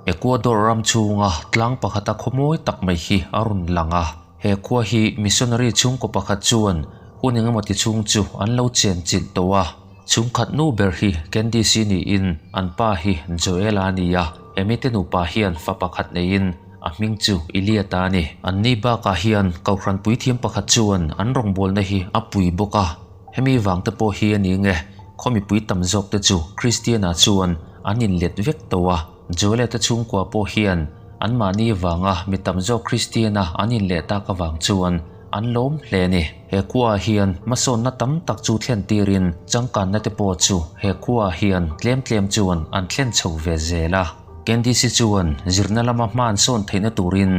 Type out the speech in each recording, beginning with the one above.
Ecuador ram chhunga tlang pakhata khaw mawi tak mai hi a rawn lang a. He khua hi missionary chhungkaw pakhat chuan hun engemaw ti chhung chu an lo chen chilh tawh a. Chhungkhat nu ber hi Candice niin an pa hi Joel-a a ni a. Hemite nupa hian fa pakhat neiin a hming chu Iliata a ni. Anni bakah hian Kohhran puithiam pakhat chuan an rawngbawlna hi a pui bawk a. Hemi vang te pawh hi a ni nge, khaw mipui tam zawk te chu Kristiana chuan an inlet vek tawh a. Joel-a te chhungkua pawh hian anmahni vanga mi tam zawk Kristiana an inleh tak avang chuan an lawm hle a ni. He khuaah hian hmasawnna tam tak chu thlen tirin changkanna te pawh chu he khuaah hian tlem tlem chuan an thlen chho ve zel a. Candice chuan zirna lama hma an sawn theihna turin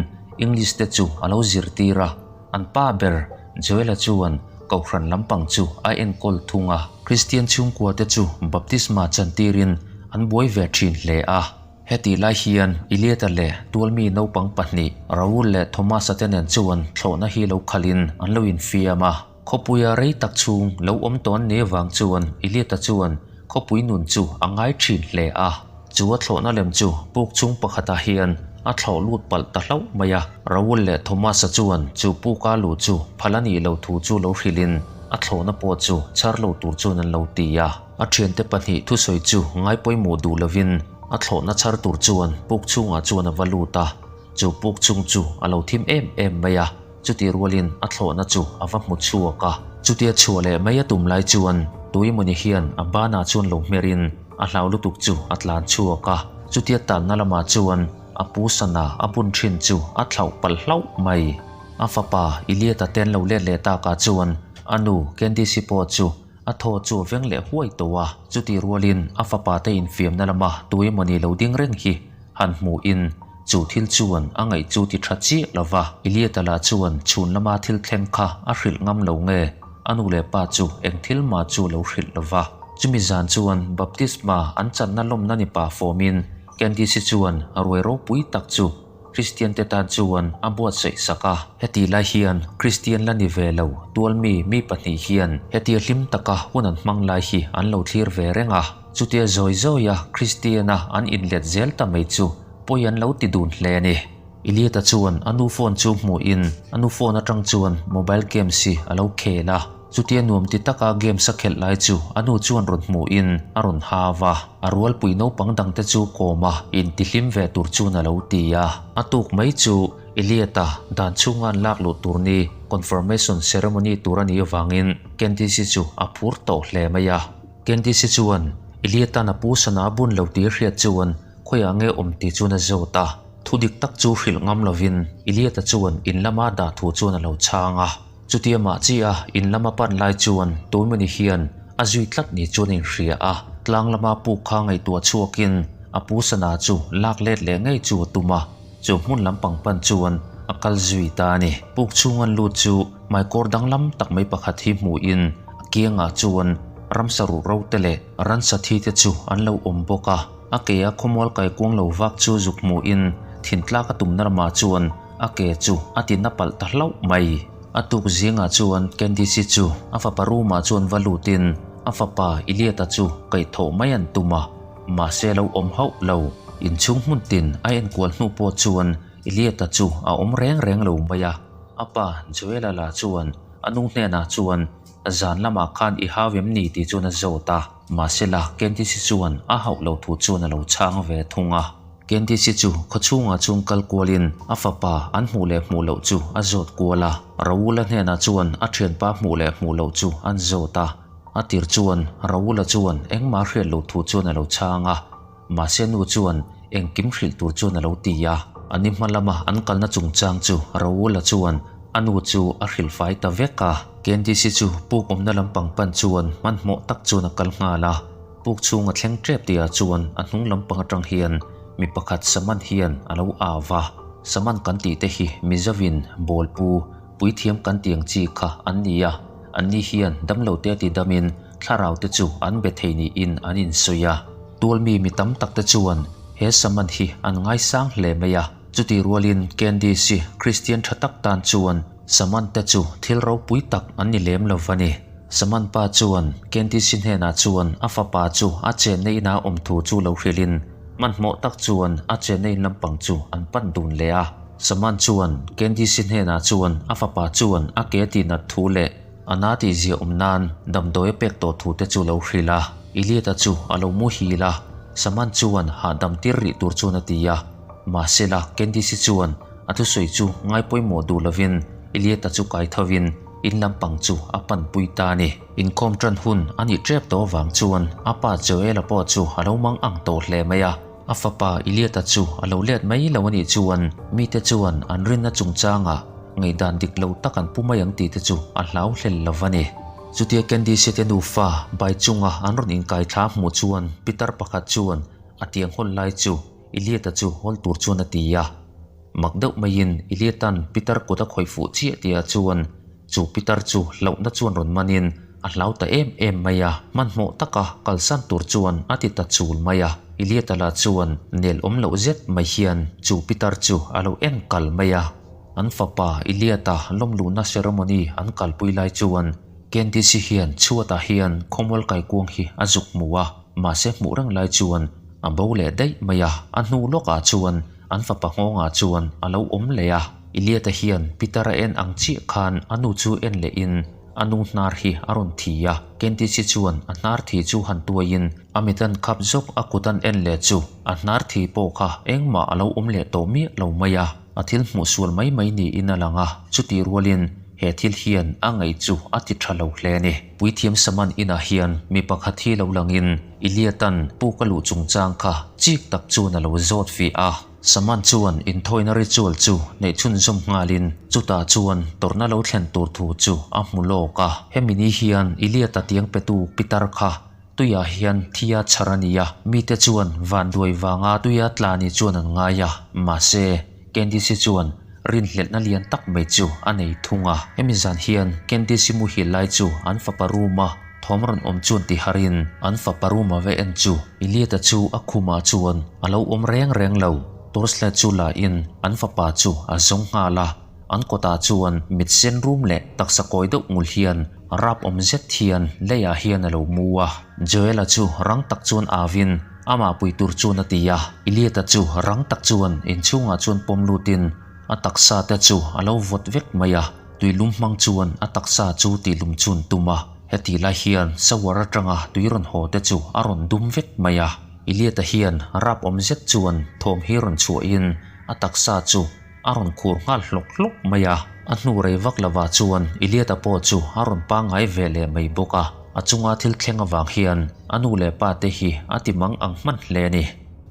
English te chu a lo zirtir a. An pa ber Joel-a chuan Kohhran lampang chu a enkawl thung a. Kristian chhungkua te chu baptisma chantirin an buai ve thin hle a. Hetih lai hian Ilieta leh tualmi naupang pahnih Raul leh Thomas-a te nen chuan thlawhna hi lo khalhin an lo infiam a. Khawpuia rei tak chhung lo awm tawh an nih avang chuan Ilieta chuan khawpui nun chu a ngai thin hle a. Chu a thlawhna lem chu puk chhung pakhatah hian a thlawh lut palh ta hlauh mai a. Raul leh Thomas-a chuan chu puka luh chu phal a nih loh thu chu lo hrilhin a thlawhna pawh chu chhar lo tur chuan an lo ti a. A thiante pahnih thusawi chu ngai pawimawh duh lovin a thlawhna chhar tur chuan puk chhungah chuan a va lut a, chu puk chhung chu a lo thim em em mai a, chutih rualin a thlawhna chu a va hmu chhuak a. Chutia chhuah leh mai a tum lai chuan Tuimawni hian a banah chuan lo hmerin a hlau lutuk chu a tlan chhuak a, chutia tanna lamah chuan a pu sana a bun thin chu a thlauh palh hlauh mai. A fapa Ilieta ten lo let leh takah chuan a nu Candice-i pawh chu A thaw chu a veng leh huai tawh a, chutih rualin a fapa te infiamna lama tu emawni lo ding reng hi han hmuhin chu thil chuan a ngaih chu ti tha chiah lo va. Ilieta lah chuan chhun lama thil thleng kha a hrilh ngam lo nge, a nu leh pa chu eng thil mah chu lo hrilh lo va. Chumi zan chuan baptisma an channa lawmna ni pah fawmin Candice-i chuan ruai ropui tak chu Kristian te tan chuan a buatsaih sak a. Hetih lai hian Kristian la ni ve lo tualmi mi pahnih hian hetia hlim taka hun an hmang lai hi an lo thlir ve reng a. Chutia zawi zawia Kristiana an inlet zel ta mai chu pawi an lo ti dun hle a ni. Ilieta chuan a nu phone chu hmuhin a nu phone atang chuan mobile games hi a lo khel a. Chutia nuam ti taka games a khelh lai chu a nu chuan rawn hmuhin a rawn hau a, a rualpui naupang dangte chu kawma intihlim ve tur chuan a lo ti a. A tuk mai chu Elliot-a dan chhunga an lak luh tur ni confirmation ceremony tur a nih avangin Candice-i chu a phur tawh hle mai a. Candice-i chuan Elliot-a'n a pu sana a bun lo tih a hriat chuan khawiah nge awm tih chuan a zawt a. Thu dik tak chu hrilh ngam lovin Elliot-a chuan in lama dah thu chuan a lo chhang a. Chutia mah chi a in lama pan lai chuan Tuimawni hian a zui tlat ni chuan a inhria a, tlang lama puk kha ngaihtuah chhuakin a pu sana chu lak let leh ngei chu a tum a, chu hmun lampang pan chuan a kal zui ta a ni. Puk chhung an lut chu hmaikawr danglam tak mai pakhat hi hmuhin a kiangah chuan ramsa ruh ro te leh ransa thi te chu an lo awm bawk a, a ke a khawmual kaikuang lo vak chu zuk hmuhin thintlak a tumna lamah chuan A ke chu a ti na palh ta hlauh mai. A tuk zingah chuan Candice-i chu a fapa room-ah chuan va lutin a fapa Ilieta chu kaihthawh mai an tum a, mahse a lo awm hauh lo. Inchhung hmun tin a enkual hnu pawh chuan Ilieta chu a awm reng reng lo mai a. A pa Joel-a lah chuan a nu hnenah chuan zan lamah khan i hau em ni tih chuan a zawt a, mahse la Candice-i chuan a hauh lo thu chuan a lo chhang ve thung a. Candice chu khawchhungah chuan kal kualin a fapa an hmuh leh hmuh loh chu a zawt kual a. Raul-a hnenah chuan a thianpa hmuh leh hmuh loh chu an zawt a. A tir chuan Raul-a chuan engmah hriat loh thu chuan a lo chhang a. Mahse nu chuan engkim hrilh tur chuan a lo ti a. A ni hma lama an kalna chungchang chu Raul-a chuan a nu chu a hrilh fai ta vek a. Candice chu puk awmna lampang pan chuan hmanhmawh tak chuan a kal nghal a. Puk chhung a thleng tep tihah chuan a hnung lampang atang hian mi pakhat Saman hian a lo au va. Saman kan tih te hi Mizovin bawlpu puithiam kan tih ang chi kha an ni a, anni hian damlo te a ti damin thlarau te chu an be thei niin an insawi a. Tualmi mi tam tak te chuan he Saman hi an ngaisang hle mai a, chutih rualin Candice-i Kristian tha tak tan chuan Saman te chu thil ropui tak an ni lem lo va ni. Saman pa chuan Candice hnenah chuan a fapa chu a chenna inah awm thu chu lo hrilhin Hmanhmawh tak chuan a chenna in lampang chu an pan dun leh a. Saman chuan Candice hnenah chuan a fapa chuan a ke a tihnat thu leh a na tihzia awm nan damdawi a pek tawh thu te chu lo hrilh a. Ilieta chu a lo muhil a, Saman chuan hahdam tir rih tur chuan a ti a. Mahsela Candice chuan a thusawi chu ngai pawimawh duh lovin Ilieta chu kai thovin in lampang chu a panpui ta a ni. Inkhawm tan hun a nih tep tawh avang chuan a pa Joel-a pawh chu a lo mang ang tawh hle mai a. A fapa Ilieta chu a lo let mai lo a nih chuan mite chuan an rinna chungchangah ngaihdan dik lo tak an pu mai ang tih te chu a hlau hlel lo va ni. Chutia Candice te nufa bai chunga an rawn inkai thla hmuh chuan pitar pakhat chuan a tiang hawl lai chu Ilieta chu hawl tur chuan a ti a. Mak deuh maiin Ilieta'n pitar kut a khawih fuh chiah tihah chuan chu pitar chu hlauhna chuan rawn manin a hlau ta em em mai a, hmanhmawh taka kalsan tur chuan a ti ta chul mai a. Ilieta lah chuan nel awm loh zet mai hian chu pitar chu a lo en kal mai a. An fapa Ilieta lawmluhna ceremony an kalpui lai chuan Candice hian chhuatah hian khawmual kaikuang hi a zuk hmu a, mahse hmuh reng lai chuan a bo leh daih mai a, a hnu lawkah chuan An fapa nghawngah chuan a lo awm leh a, Iliata hian Peter-a en ang chiah khan a nu chu en lehin a nu hnar hi a rawn thi a. Candice chuan a hnar thi chu han tuaiin a mit an khap zawk a kut an en leh chu a hnar thi pawh kha engmah a lo awm leh tawh miah lo mai a, a thil hmuh sual mai mai niin a lang a, chutih rualin he thil hian a ngaih chu a ti tha lo hle a ni. Puithiam Saman inah hian mi pakhat hi lo langin Iliatan puk a luh chungchang kha chik tak chuan a lo zawt fih a. Saman chuan inthawina ritual chu neih chhunzawm nghalin chutah chuan tawrhna lo thlen tur thu chu a hmu lawk a. Hemi ni hian Iliata tiang petu pitar kha tuiah hian thia chhar a ni a, mite chuan vanduai vanga tuia tla ni chuan an ngai a, mahse Candice chuan rinhlelhna lian tak mai chu a nei thung a. Hemi zan hian Candice muhil lai chu an fapa room-a thawm rawn awm chuan ti harin an fapa room-a ve en chu Ilieta chu a khumah chuan a lo awm reng reng lo. Torchlight chu la in an fapa chu a zawng nghal a, an kawtah chuan mit sen rum leh taksa kawi deuh ngul hian rap awm zet hian leiah hian a lo mu a. Joel-a chu rang tak chuan avin Amah pui tur chuan a ti a, Ilieta chu rang tak chuan inchhungah chuan pawm lutin a taksa te chu a lo vawt vek mai a, tuilum hmang chuan a taksa chu tihlum chun tum a, heti lai hian shower atanga tui rawn haw te chu a rawn dum vek mai a, Ilieta hian rap awm zet chuan thawm hi rawn chhuahin a taksa chu a rawn khur nghal hlawk hlawk mai a, a hnu rei vak lovah chuan Ilieta pawh chu a rawn pangngai ve leh mai bawk a, a chunga thil thleng avang hian a nu leh pa te hi a ti mang ang hman hle a ni.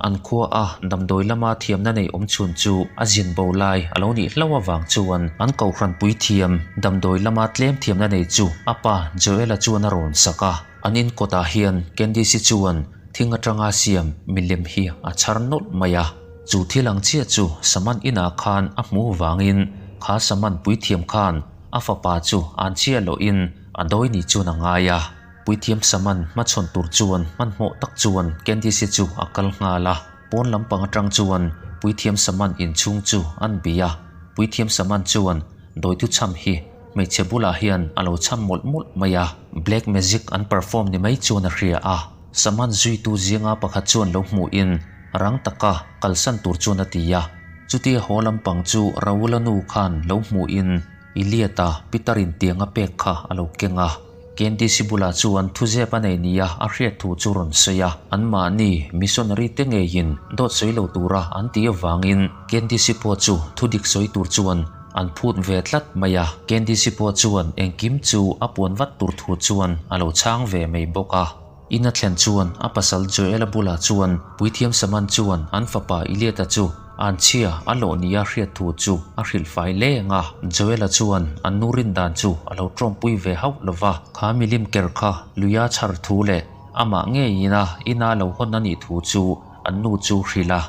An khua a damdawi lama thiamna nei awm chhun chu a zin bo lai a lo nih hlauh avang chuan an kohhran puithiam damdawi lama tlem thiamna nei chu a pa Joel-a chuan a rawn sak a, an in kawtah hian Candice-i chuan thing atanga siam milem hi a chhar nawlh mai a. Chu thil ang chiah chu Saman inah khan a hmuh vangin kha Saman puithiam khan a fapa chu an chiah lohin a dawi ni chuan a ngai a. Puithiam Saman hmachhawn tur chuan hmanhmawh tak chuan Candice chu a kal nghal a. Pawn lampang atang chuan Puithiam Saman inchhung chu an bih a. Puithiam Saman chuan dawitu chham hi hmeichhe bulah hian a lo chham mawlh mawlh mai a. Black magic an perform ni mai chuan a hria a. Saman zuitu zinga pakhat chuan lo hmuhin rang taka kalsan tur chuan a ti a. Chutia haw lampang chu Raul-a nu khan lo hmuhin Ilieta Peter-in tiang a pek kha a lo keng a. Candice bulah chuan thuzep a nei nia a hriat thu chu rawn sawi a. Anmahni missionary te ngeiin dawt sawi lo tura an tih avangin Candice pawh chu thudik sawi tur chuan an phut ve tlat mai a. Candice pawh chuan engkim chu a puan vat tur thu chuan a lo chhang ve mai bawk a. In a thlen chuan a pasal Joel-a bulah chuan Puithiam Saman chuan an fapa Ilieta chu anchhia a lawh nia hriat thu chu a hrilh fai leng a. Joel-a chuan an nu rin dan chu a lo tawmpui ve hauh lo va, kha milim ker kha luia chhar thu leh amah ngeiin a ina lo hawn a nih thu chu an nu chu hrilh a.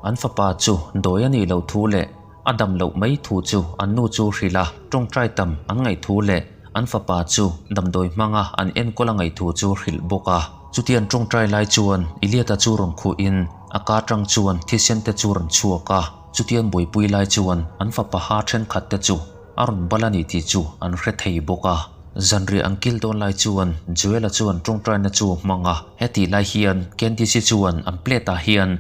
An fapa chu dawi a nih loh thu leh A dam loh mai thu chu an nu chu hrilh a, tawngtai tam an ngaih thu leh an fapa chu damdawi hmanga an enkawl a ngaih thu chu hrilh bawk a. Chutiang tawngtai lai chuan Iliata chu rawn khuhin a ka tang chuan thisen te chu rawn chhuak a, chutiang buaipui lai chuan an fapa ha thenkhat te chu a rawn bal a ni tih chu an hre thei bawk a. Zanriah an kil dawn lai chuan Joel-a chuan tawngtaina chu a hmang a, hetih lai hian Candice-i chuan an plate ah hian.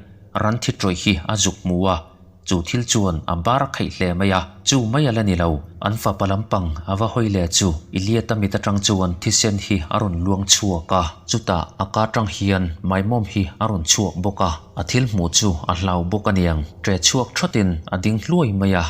ran thi tawih hi a zuk hmu a, chu thil chuan a bar a kheih hle mai a, chu mai a la ni lo. An fapa lampang a va hawi leh chu Iliata mit atang chuan thisen hi a rawn luang chhuak a, chutah a ka atang hian maimawm hi a rawn chhuak bawk a, a thil hmuh chu a hlau bawk aniang, ṭe chhuak ṭhawtin a ding hluai mai a.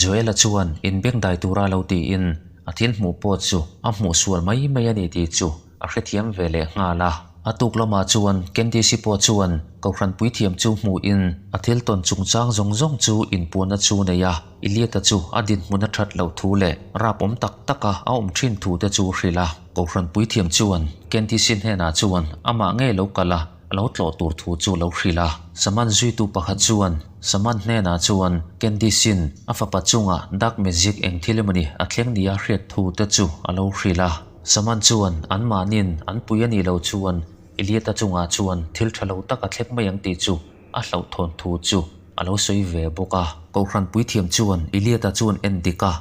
Joela chuan inbengdai tura lo tiin a thil hmuh pawh chu a hmuh sual mai mai a ni tih chu a hrethiam ve leh nghal a. A tuk lamah chuan Candice-i pawh chuan Kohhran puithiam chu hmuhin a thil tawn chungchang zawng zawng chu inpuanna chu nei a, Iliata chu a dinhmun a that loh thu leh rapawm tak taka a awm thin thu te chu hrilh a. Kohhran puithiam chuan Candice-i hnenah chuan amah ngei lo kal a, a lo tlawh tur thu chu lo hrilh a. Saman zuitu pakhat chuan Saman hnenah chuan Candice-in a fapa chungah dark magic eng thil emawni a thleng nia hriat thu te chu a lo hrilh a. Saman chuan anmahnin an pui a nih loh chuan Elieta chungah chuan thil tha lo tak a thleng mai ang tih chu a hlauhthawn thu chu a lo sawi ve bawk a. Kohhran puithiam chuan Elieta chuan en dik a,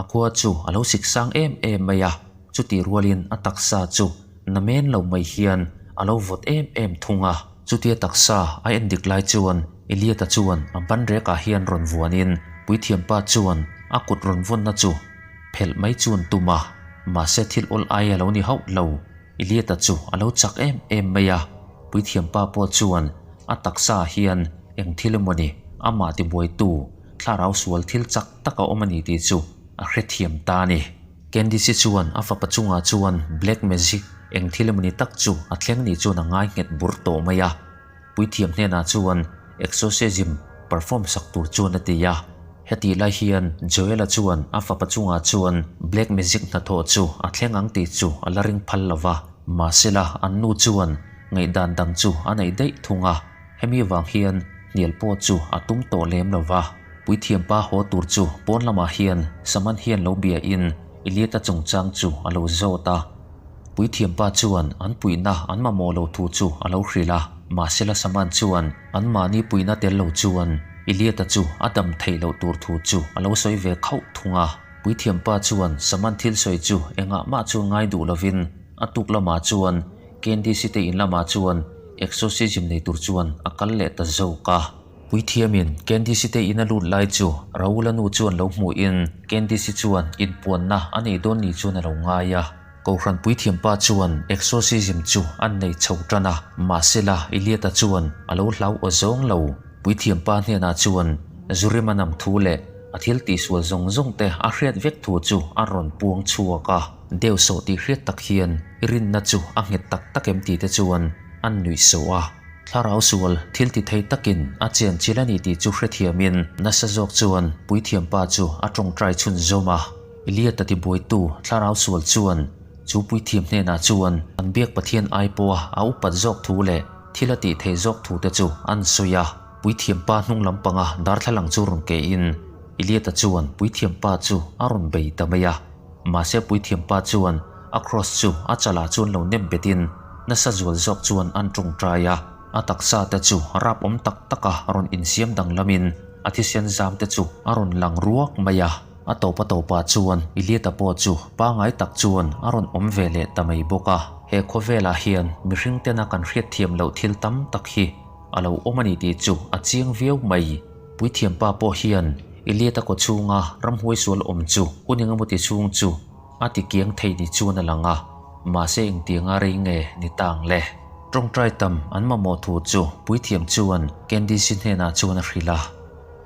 a khua chu a lo sik sang em em mai a, chutih rualin a taksa chu namen lo mai hian a lo vawt em em thung a. Chutia taksa a en dik lai chuan Elieta chuan a banrekah hian rawn vuanin puithiampa chuan a kut rawn vawnna chu Phelh mai chuan tum a, mahse thil awl ai a lo ni hauh lo. Iliata chu a lo chak em em mai a, puithiampa pawh chuan a taksa ah hian eng thil emaw ni amah tibuaitu thlarau sual thil chak tak a awm a ni tih chu a hrethiam ta a ni. Candice-i chuan a fapa chungah chuan black magic eng thil emaw ni tak chu a thleng ni chuan a ngai nghet bur tawh mai a. Puithiam hnenah chuan exorcism perform sak tur chuan a ti a. Hetih lai hian Joel-a chuan a fapa chungah chuan black magic hnathawh chu a thleng ang tih chu a la ring phal lo va. Mahsela an nu chuan ngaihdan dang chu a neih daih thung a, hemi vang hian hnial pawh chu a tum tawh lem lo va. Puithiam pa haw tur chu pawn lamah hian Saman hian lo bia in Elieta chungchang chu a lo zawt a. Puithiampa chuan an puihna an mamawh lo thu chu a lo hrilh a, mahsela Saman chuan anmahni puihna tel lo chuan Iliata chu a dam theih loh tur thu chu a lo sawi ve khauh thung a. Puithiampa chuan Saman thil sawi chu engah mah chuan ngai duh lovin a tuk lamah chuan Candice te in lamah chuan exorcism nei tur chuan a kal leh ta zawk a. Puithiamin Candice te in a lut lai chu Raul-a nu chuan lo hmuhin Candice chuan inpuanna a nei dawn ni chuan a lo ngai a. Kohhran puithiampa chuan exorcism chu an nei chho tan a, mahsela Iliata chuan a lo hlau aw zawng lo. Puithiampa hnenah chuan Zurima nam thu leh a thil tihsual zawng zawng te a hriat vek thu chu a rawn puang chhuak a. Deuhsawh tih hriat tak hian i rinna chu a nghet tak tak em tih te chuan an nuih sawh a. Thlarau sual thil ti thei takin a chen chil a ni tih chu hrethiamin nasa zawk chuan puithiampa chu a tawngtai chhunzawm a. Eliata tibuaitu thlarau sual chuan chu puithiam hnenah chuan an biak Pathian ai pawha a upat zawk thu leh thil a tih theih zawk thu te chu an sawi a. Puithiam pa hnung lampanga darthlalang chu rawn kehin Eliata chuan puithiam pa chu a rawn bei ta mai a. Mahse puithiam pa chuan a kraws chu a chalah chuan lo nem betin nasa zual zawk chuan an tawngtai a. A taksa te chu rapawm tak taka rawn insiam danglamin a thisen zam te chu a rawn lang ruak mai a. A tawp a tawpah chuan Iliata pawh chu pangai tak chuan a rawn awm ve leh ta mai bawk a. He khawvelah hian mihring tena kan hriatthiam loh thil tam tak hi a lo awm a ni tih chu a chiang viau mai. Puithiampa pawh hian Iliata kaw chhunga ramhuai sual awm chu hun engemaw ti chhung chu a ti kiang thei ni chuan a lang a, mahse engtianga rei nge ni ta ang le? Tawngtai tam an mamawh thu chu puithiam chuan Candice-i hnenah chuan a hrilh a.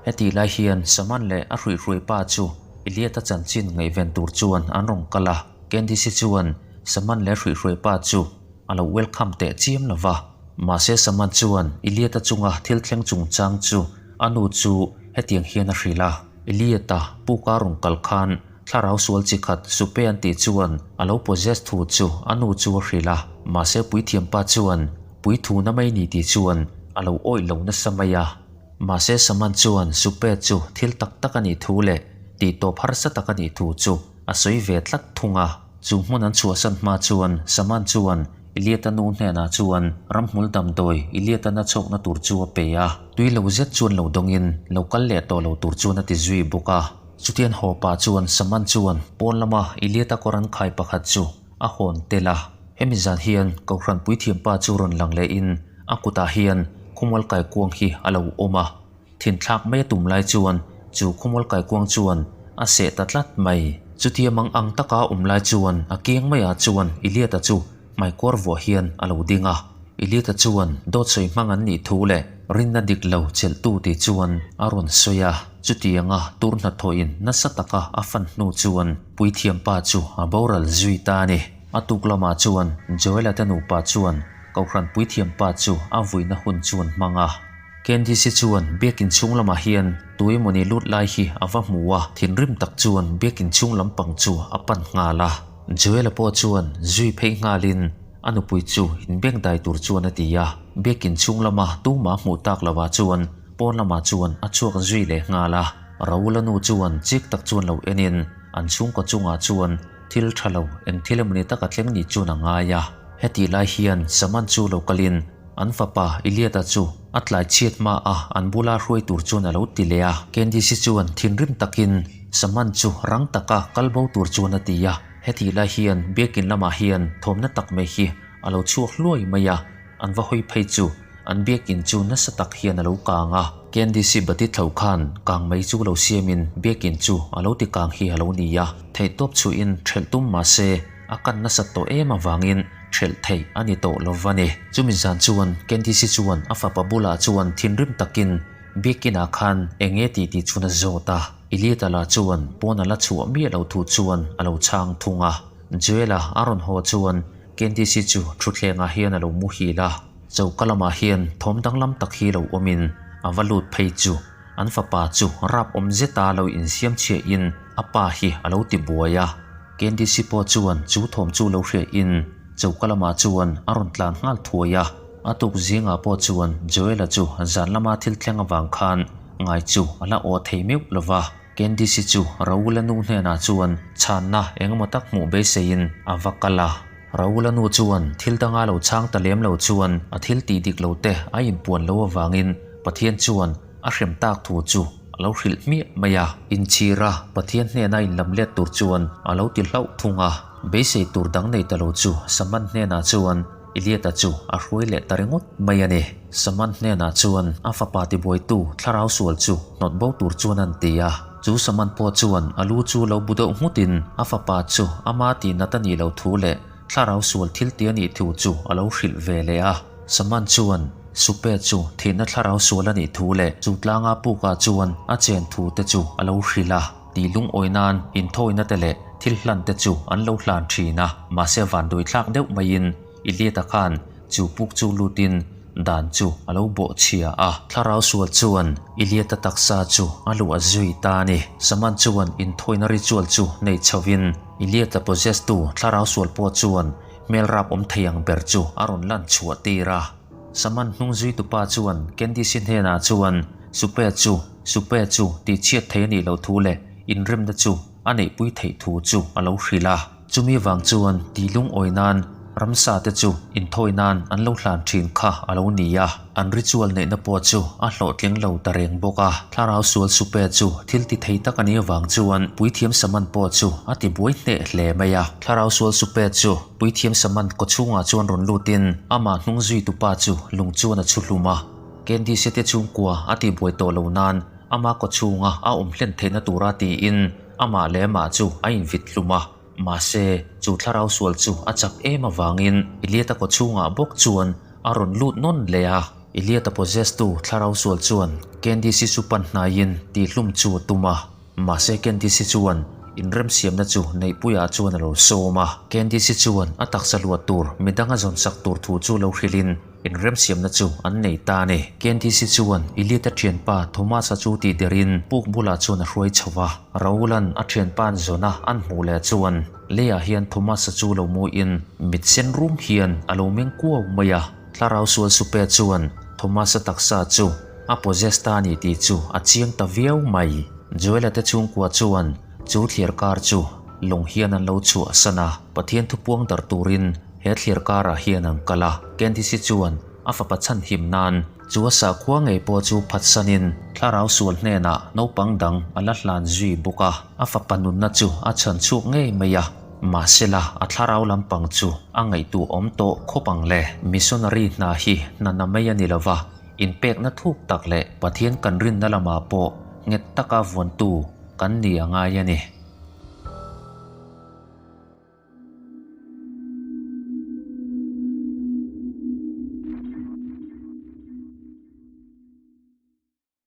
Hetih lai hian Saman leh a hruihhruai pa chu Iliata chanchin ngaihven tur chuan an rawn kal a, Candice chuan Saman leh hruihhruai pa chu a lo welcome teh chiam lo va. Mahse Saman chuan Iliata chunga thil thleng chungchang chu a nu chu hetiang hian a hrilh a, Iliata puka rawn kal khan thlarau sual chi khat Supe an tih chuan a lo possess thu chu a nu chu a hrilh a, mahse puithiam pa chuan puithuna mai ni tih chuan a lo awih lo nasa mai a. Mahse Saman chuan Supe chu thil tak tak a nih thu leh tih tawp harsa tak a nih thu chu a sawi ve tlat thung a. Chu hmun an chhuahsan hma chuan Saman chuan Iliata nu hnenah chuan ramhmul damdawi Iliata na chhawkna tur chu a pe a. Tui lo zet chuan lo dawngin lo kal leh tawh lo tur chuan a ti zui bawk a. Chutian haw pah chuan Saman chuan pawn lama Iliata kawr an khai pakhat chu a hawn tel a. Hemi zan hian Kohhran puithiampa chu rawn lang lehin a kutah hian. khawmual kaikuang hi a lo awm a. Thinthlak mai a tum lai chuan chu khawmual kaikuang chuan a seh ta tlat mai. Chutia mang ang taka awm lai chuan a kiang maiah chuan Iliata chu hmaikuar vuah hian a lo ding a. Iliata chuan dawt sawi hmang an nih thu leh rinna dik lo chelhtu tih chuan a rawn sawi a. Chutianga tur hnathawhin nasa taka a fan hnu chuan puithiampa chu a boral zui ta a ni. A tuk lamah chuan Joela te nupa chuan Kohhran puithiampa chu a vuina hun chu an hmang a. Candice chuan biakin chhung lamah hian tu emawni lut lai hi a va hmu a, thinrim tak chuan biakin chhung lampang chu a pan nghal a. Joela pawh chuan zui phei nghalin a nupui chu inbengdai tur chuan a ti a. Biakin chhung lama tumah hmuh tak lovah chuan pawn lamah chuan a chhuak zui leh nghal a. Raul-a nu chuan chik tak chuan lo enin an chhungkaw chungah chuan Thil tha lo, eng thil emawni tak a thleng ni chuan a ngai a. Hetih lai hian Saman chu lo kalin an fapa Iliata chu a tlai chhiat hma a an bula hruai tur chuan a lo ti leh a. Candice chuan thinrim takin Saman chu rang taka kal bo tur chuan a ti a. Hetih lai hian biakin lamah hian thawmna tak mai hi a lo chhuak hluai mai a. An va hawi phei chu an biakin chu nasa tak hian a lo kang a. Candice bati thlo khan kang mai chu lo siamin biakin chu a lo ti kang hi a lo ni a. Theihtawp chhuihin ṭhelh tum mah se a kan nasat tawh em avangin ṭhelh theih a ni tawh lo va ni. Chumi zan chuan Candice chuan a fapa bulah chuan thinrim takin biakinah khan eng nge tih tih chuan a zawt a. Ilieta lah chuan pawn a la chhuah miah lo thu chuan a lo chhang thung a. Joel-a a rawn haw chuan Candice chu thutthlengah hian a lo muhil a, choka lamah hian thawm danglam tak hi lo awmin a va lut phei chu an fapa chu rap awm zeta lo insiam chhiahin a pa hi a lo ti buai a. Candice pawh chuan chu thawm chu lo hriahin choka lamah chuan a rawn tlan nghal thuai a. A tuk zingah pawh chuan Joel-a chu zan lama thil thleng avang khan ngai chu a la aw thei meuh lo va. Candice chu Raul-a nu hnenah chuan chhanna engemaw tak hmuh beiseiin a va kal a. Raul-a nu chuan thil danga lo chhang ta lem lo chuan a thil tih dik lo te a inpuan lo avangin Pathian chuan a hrem tak thu chu a lo hrilh hmiah mai a. Inchhira Pathian hnena inlam let tur chuan a lo ti hlauh thung a. Beisei tur dang nei ta lo chu Saman hnenah chuan Iliata chu a hruai leh ta ringawt mai a ni. Saman hnenah chuan a fapa tibuaitu thlarau sual chu hnawt bo tur chuan an ti a. Chu Saman pawh chuan a lu chu lo bu deuh nghutin a fapa chu ama tihnat a nih loh thu leh thlarau sual thil ti a nih thu chu a lo hrilh ve leh a. Saman chuan Supe chu thihna thlarau sual a nih thu leh chu tlanga pukah chuan a chen thu te chu a lo hrilh a. Tih lungawi nan inthawina te leh thil hlan te chu an lo hlan thin a, mahse vanduai thlak deuh maiin Ilieta khan chu puk chu lutin dan chu a lo bawh chhia a. Thlarau sual chuan Ilieta taksa chu a luah zui ta a ni. Saman chuan inthawina ritual chu nei chhovin Ilieta possess tu thlarau sual pawh chuan hmel rap awm thei ang ber chu a rawn lan chhuah tir a. Saman hnung zuitupa chuan Candice hnenah chuan Supe chu Supe chu tihchhiat thei a nih loh thu leh inremna chu a neihpui theih thu chu a lo hrilh a. Chumi vang chuan tih lungawi nan ramsa te chu inthawi nan an lo hlan thin kha a lo ni a. An ritual neihna pawh chu a hlawhtling lo ta reng bawk a. Thlarau sual Supe chu thil ti thei tak a nih avang chuan Puithiam Saman pawh chu a ti buai hneh hle mai a. Thlarau sual Supe chu Puithiam Saman kawchhungah chuan rawn lutin amah hnung zuitupa chu lung chuan a chhu hlum a. Candice te chhungkua a tihbuai tawh lo nan ama kawchhunga a awm hlen theihna tura tiin amah leh amah chu a invit hlum a. Mahse, chu thlarau sual chu a chak em avangin Iliata kawchhungah bawk chuan a rawn lut nawn leh a. Iliata possess tu thlarau sual chuan Candice chu pan hnaiin tihhlum chu a tum a. Mahse Candice chuan inremsiamna chu Neihpuiah chuan a lo sawm a. Candice chuan a taksa luah tur midang a zawnsak tur thu chu lo hrilhin Inremsiamna chu an nei ta a ni. Candice chuan Elliot-a thianpa Thomas-a chu tih derin puk bulah chuan a hruai chho va. Raul-a'n a thianpa'n zawna an hmuh leh chuan leiah hian Thomas-a chu lo muin mit sen rum hian a lo meng kuau mai a. Thlarau sual supe chuan Thomas-a taksa chu a possess ta a ni tih chu a chiang ta viau mai. Joel-a te chhungkua chuan chu thliar kar chu lawng hian an lo chhuahsan a, Pathian thupuang darh turin He thlir karah hian an kal a, Candice chuan a fapa chhanhim nan chu a sakhua ngei pawh chu phatsanin thlarau sual hnenah naupang dang a la hlan zui bawk a. A fapa nunna chu a chhan chhuak ngei mai a, mahsela a thlarau lampang chu a ngaihtuah awm tawh khawp ang le. Missionary hna hi hna na mai a ni lova. Inpekna thuk tak leh Pathian kan rinna lamah pawh nghet taka vuantu kan ni a ngai a ni.